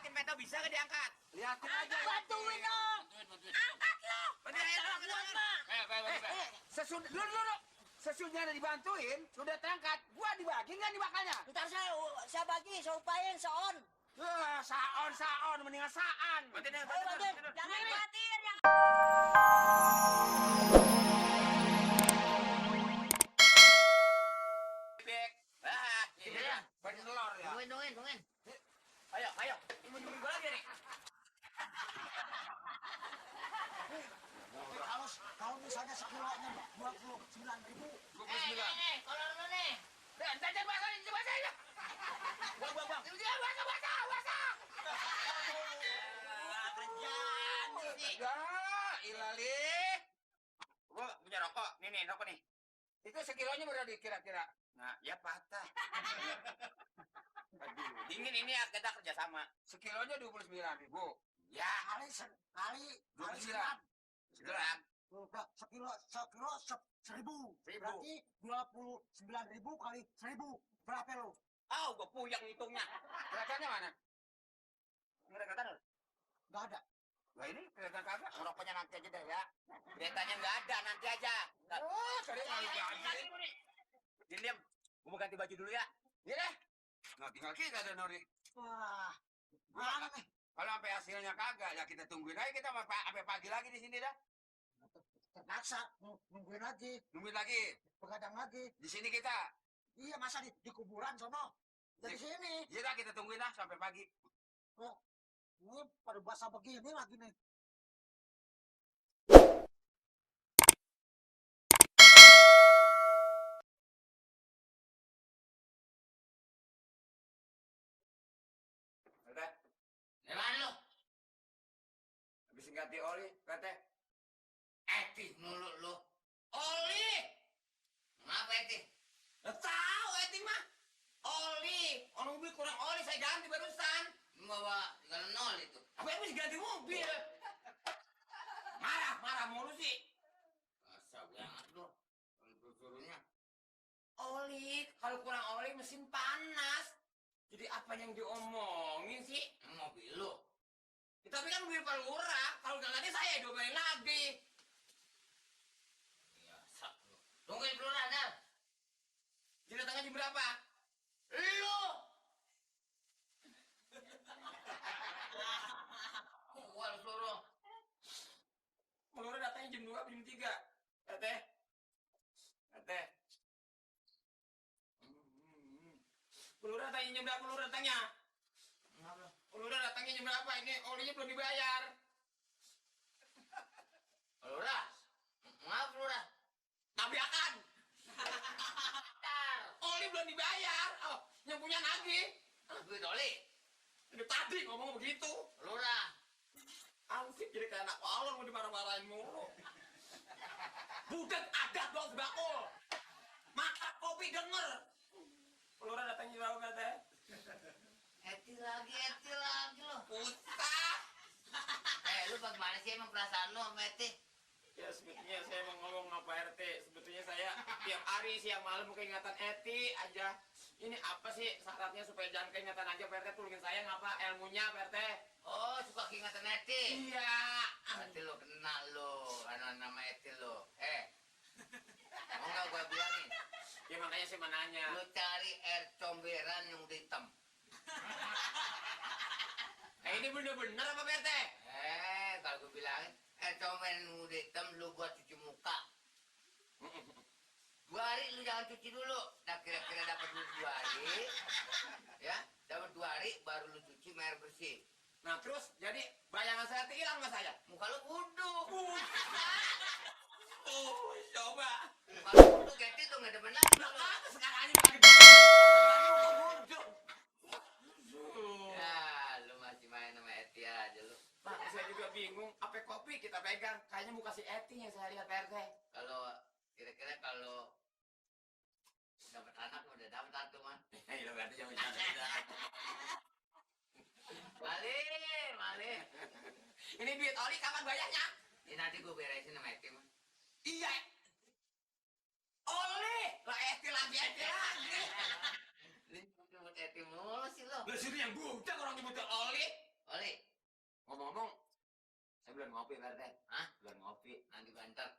yakin Peto bisa nggak diangkat? Lihatin aja. Bantuin dong. Angkat lo. Bener ya, Buat mah. Dulu. Sesudahnya dibantuin, sudah terangkat. Gua dibagi nggak nih bakalnya? Ntar saya bagi, saya upayain seon. Saon, mendingan saan. Bantuin. Ayo bantuin, jangan khawatir yang. Bek. Ah, ini ya. Bagi telur ya. Tungguin. Ayo. Ini mau gua lagi nih. Kalau misalnya sekilonya 29.000. Kalau lu nih. Dan jajan bahasa aja. Buang. Dia bahasa. Kerjaan sih. Ya, ilali. Gua punya rokok. Nih, rokok nih. Itu sekilonya berapa kira-kira? Nah, ya patah. Aduh, dingin ini kita kerja sama. Sekilonya 29.000. Ya, Kali 29. segeram. Sekilo 1.000. Berarti 29.000 kali 1.000. Berapa lo? Gua puyeng hitungnya. Kelihatannya mana? Nggak kelihatan lu? Nggak ada. Lah ini kelihatan kagak. Rokoknya nanti aja deh ya. Beritanya nggak ada, nanti aja. Tadi malu gaji. Diam. Gua mau ganti baju dulu ya. Iya deh. Nah, tinggal kita ada Nori. Wah, mana nih? Kalau sampai hasilnya kagak, ya kita tungguin aja kita sampai pagi lagi di sini dah. Terpaksa nungguin lagi, Nungguin lagi. begadang lagi. Di sini kita. Iya, masa di kuburan sono? Dari sini. Iya dah kita tungguin dah sampai pagi. Ini pada basah begini lagi nih. Kata, Gimana lu? habis ganti oli, kata. Eti mulu lu. Oli. Ngapa Eti? Tahu Eti mah. Oli. Orang mobil kurang oli, saya ganti barusan. Bawa jalan nol itu. Apa habis ganti mobil? Marah mulu sih. Masa banget lu. Suruhnya. Oli, kalau kurang oli mesin panas. Jadi apa yang diomongin sih? Mobil lu. Ya, tapi kan mobil Pak Lurah. Kalau nggak ganti saya diomelin lagi. Biasa lu. Tungguin dulu Dal. Dia datangnya jam berapa? Lu. Gua lu suruh. Pak Lurah datangnya jam 2 jam 3. Teh. Pak Lurah datangnya jam berapa? Pak Lurah datangnya? Ngapa? Pak Lurah datangnya jam berapa? Ini olinya belum dibayar. Lurah. Maaf Lurah. Tabrakan. Tar. Oli belum dibayar. Oh, yang punya nagih. Duit oli. Dari tadi ngomong begitu. Lurah. Ansip jadi kayak anak kolor mau dimarah-marahin mulu. Budak ada dong sebakul. Makan kopi denger. Pelurah datangnya berapa kata? Eti lagi lo. Pusat. Lu bagaimana sih emang perasaan lu sama Eti? Ya sebetulnya saya mau ngomong sama Pak RT. Sebetulnya saya tiap hari siang malam keingatan Eti aja. Ini apa sih syaratnya supaya jangan keingatan aja Pak RT? Tolongin saya ngapa ilmunya Pak RT? Oh, suka keingatan Eti? Iya. Berarti lu kenal lu, nama Eti lu. Mau nggak gua bilangin? Ya makanya saya mau nanya. Lu cari air comberan yang udah hitam. Ini bener-bener apa Pak RT? Kalau gua bilangin, air comberan yang udah hitam lu buat cuci muka. 2 hari lu jangan cuci dulu. Nah kira-kira dapat duit 2 hari. Ya, dapat 2 hari baru lu cuci sama air bersih. Nah terus jadi bayangan saya hilang nggak saya? Muka lu buduk. Coba. Muka lu buduk Eti tuh nggak demen lagi lu. Apa sekarang ini lagi bodoh? Ya, lu masih main sama Eti aja lu. Pak, saya juga bingung. Apa kopi kita pegang? Kayaknya muka si Eti yang saya lihat Pak RT. Kalau kira-kira kalau dapat anak udah dapat satu man. Iya berarti jangan bicara. Malih. Ini duit oli kapan bayarnya? Ini nanti gue beresin sama Eti man. Iya. Oli, lah Eti lagi. Lu nyebut Eti mulu sih lo. Lah sini yang budak orang nyebut oli. ngopi Pak RT. Hah? Biar ngopi. Nanti banter.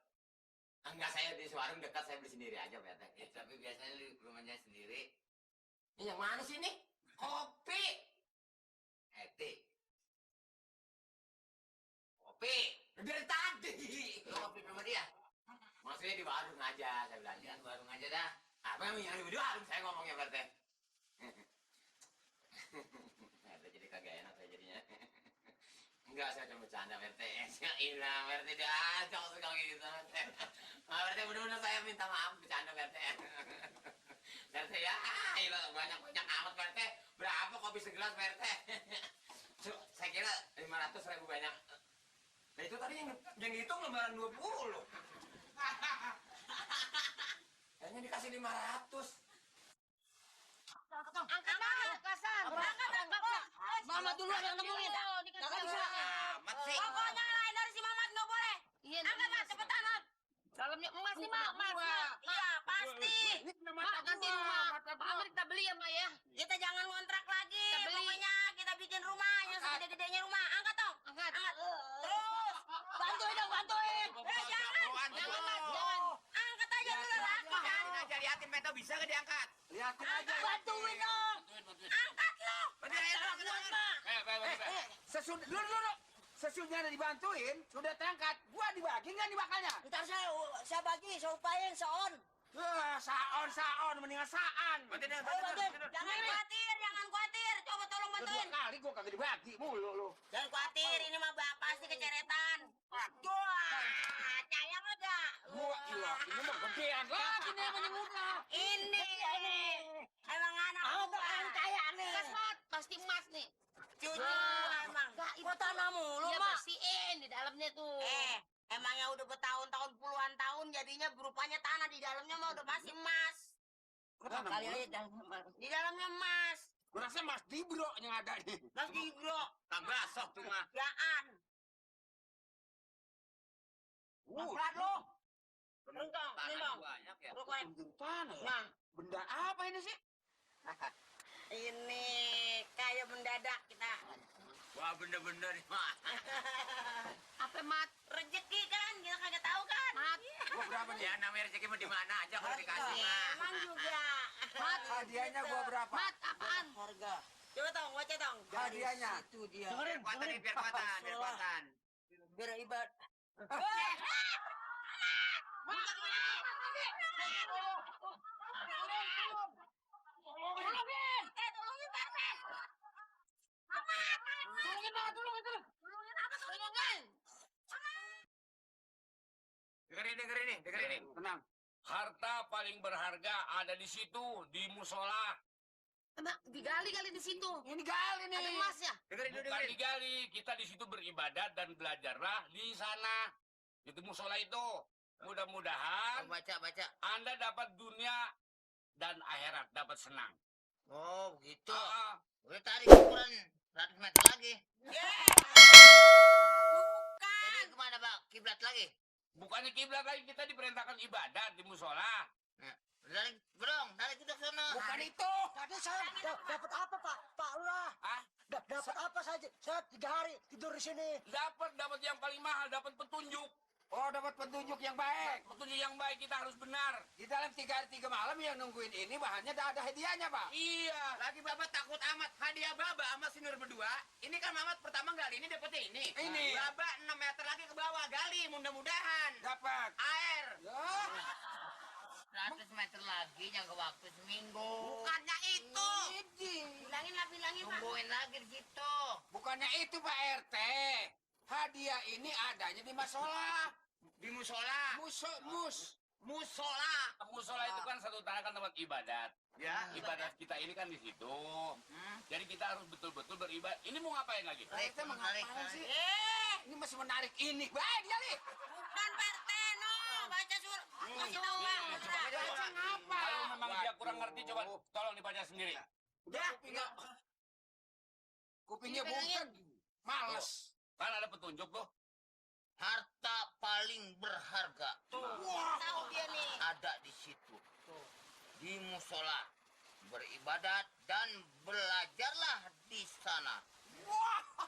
Enggak, saya di warung dekat, saya beli sendiri aja Pak RT. Ya, tapi biasanya lu rumahnya sendiri. Ini yang mana sih ini? Kopi. Etik. Kopi. Dari tadi. Lu ngopi di rumah dia? Maksudnya di warung aja, saya bilang. Jangan warung aja dah. Apa yang di warung saya ngomongnya Pak RT? RT jadi kagak enak saya jadinya. Enggak, saya cuma bercanda Pak RT. Ya ilah, Pak RT dia acok sekali gitu. Pak RT bener-bener saya minta maaf bercanda Pak RT. Pak RT ya, ilah banyak-banyak amat Pak RT. Berapa kopi segelas Pak RT? Saya kira 500.000 banyak. Nah itu tadi yang dihitung lembaran 20. Kayaknya dikasih 500. Angkat Mama, Kasan. Angkat. Mama dulu yang nemuin. Jangan bisa. Amat sih. Pokoknya lain dari si Mamat nggak boleh. Iya, angkat Mat, cepetan Mat. Dalamnya emas nih Mak, emas. Iya, pasti. Mak, nanti rumah Pak Amir kita beli ya Mak ya. Kita jangan ngontrak lagi. Pokoknya kita bikin rumah yang segede-gedenya rumah. Angkat dong. Angkat. Terus. Bantuin dong, bantuin. Jangan. Jangan Mat, jangan. Angkat aja dulu lah. Lihatin aja, lihatin Meto bisa nggak diangkat? Lihatin aja. Bantuin dong. Angkat lo. Sesudahnya dibantuin, sudah terangkat. Gua dibagi nggak nih makannya? Ntar saya bagi, saya upayain seon. Saon, mendingan saan. Bantuin, Jangan khawatir. Coba tolong Kedua bantuin. kali gua kagak dibagi mulu lu. Jangan khawatir, ini mah pasti keceretan. Wah, sayang aja. Gua ilah, ini mah gedean lagi nih menyebutnya. Ini. Emang anak Apaan kayak nih? pasti emas nih. Cucu emang. Kok tanah mulu, Dia Mak? bersihin di dalamnya tuh. Emangnya udah bertahun-tahun, puluhan tahun jadinya berupanya tanah, di dalamnya mah udah pasti emas. Kali aja Di dalamnya emas. Gua rasa Mas Dibro yang ada nih. Mas Dibro. tambah sok tuh mah. Yaan. Pelan lo. Entong, ini dong. Banyak ya. Rokoknya. Tanah ya? Nah, Benda apa ini sih? ini kayak mendadak kita. Wah bener-bener nih mah. Apa Mat? Rezeki kan, kita kagak tahu kan. Mat. Gua berapa nih? Ya namanya rezeki mau di mana aja kalau dikasih mah. Emang juga. Mat, hadiahnya gua berapa? Mat, apaan? harga. Coba tong, baca tong. Hadiahnya. Itu dia. Biar kuatan nih, biar kuatan. Biar ibarat. Tolongin Pak RT. Tolongin. Dengerin nih. Tenang. Harta paling berharga ada di situ, di musola. Emang digali kali di situ. Ini gali nih. Ada emas ya? Bukan digali, kita di situ beribadat dan belajarlah di sana. Itu musola itu. Mudah-mudahan Baca. Anda dapat dunia dan akhirat, dapat senang. Oh, begitu. Ah, Udah tarik ukuran 100 meter lagi. Bukan. Jadi kemana, Pak? Kiblat lagi? bukannya kiblat lagi, kita diperintahkan ibadat di musola. Tarik, tarik kita ke sana. Bukan itu. Tadi saya dapat apa, Pak? Pak Lurah. Ah, Dapat apa saja? Saya 3 hari tidur di sini. dapat yang paling mahal, dapat petunjuk. Oh, dapat petunjuk yang baik. Petunjuk yang baik, kita harus benar. Di dalam 3 hari 3 malam yang nungguin ini bahannya ada hadiahnya, Pak. Iya. Lagi Bapak takut amat hadiah Baba sama Sinur berdua. Ini kan Mamat pertama gali ini dapetnya ini. Ini. Baba 6 meter lagi ke bawah gali, mudah-mudahan. Dapat. Air. Ya. 100 meter lagi, jangka waktu seminggu. Bukannya itu. Bilangin Pak. Tungguin lagi di situ. Bukannya itu, Pak RT. Hadiah ini adanya di musola. Di musola. Musola. Musola itu kan satu tanah kan tempat ibadat. Ya. Ibadat kita ini kan di situ. Jadi kita harus betul-betul beribadat. Ini mau ngapain lagi? Tarik, Kita tarik. mengapain sih? Eh, Ini masih menarik ini. Baik, dia nih. bukan Pak RT, no. Baca surat. Kasih tahu Bang. Baca ngapa? Kalau memang dia kurang ngerti, coba tolong dibaca sendiri. Udah, kupingnya bukan. Males. Kan ada petunjuk tuh. Harta paling berharga Tahu dia nih. ada di situ. Di musola. Beribadat dan belajarlah di sana. Wah,